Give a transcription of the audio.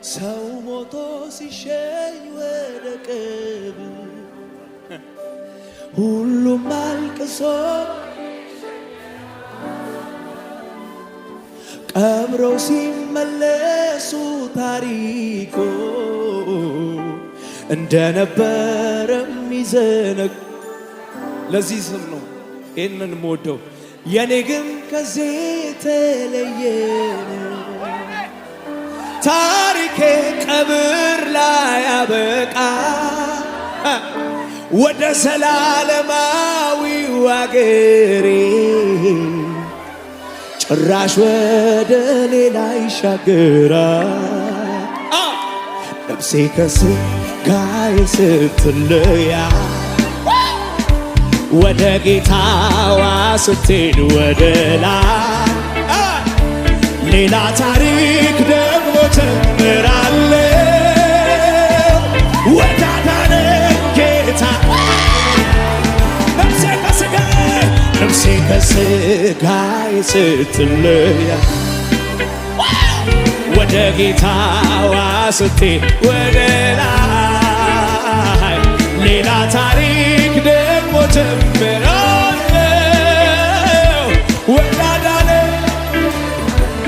ሰው ሞቶ ሲሸኝ ወደ ቀብር፣ ሁሉም አልቅሶ ቀብረው ሲመለሱ ታሪኮ እንደነበረ ሚዘነግ። ለዚህ ስም ነው ይህንን የምወደው። የኔ ግን ከዚህ የተለየ ነው። ታሪኬ ቀብር ላይ አበቃ፣ ወደ ዘላለማዊው አገሬ ጭራሽ ወደ ሌላ ይሻገራል። ነፍሴ ከስጋዬ ስትለያ ወደ ጌታዋ ስትሄድ ወደ ላይ ሌላ ታሪክ ደግሞ ጀምራለሁ። ወዳዳነኝ ጌታ ነፍሴ ከስጋዬ፣ ነፍሴ ከስጋዬ ስትለያ ወደ ጌታዋ ስትሄድ ወደ ላይ ሌላ ታሪክ ደግሞ ጀምራለሁ። ወዳዳነኝ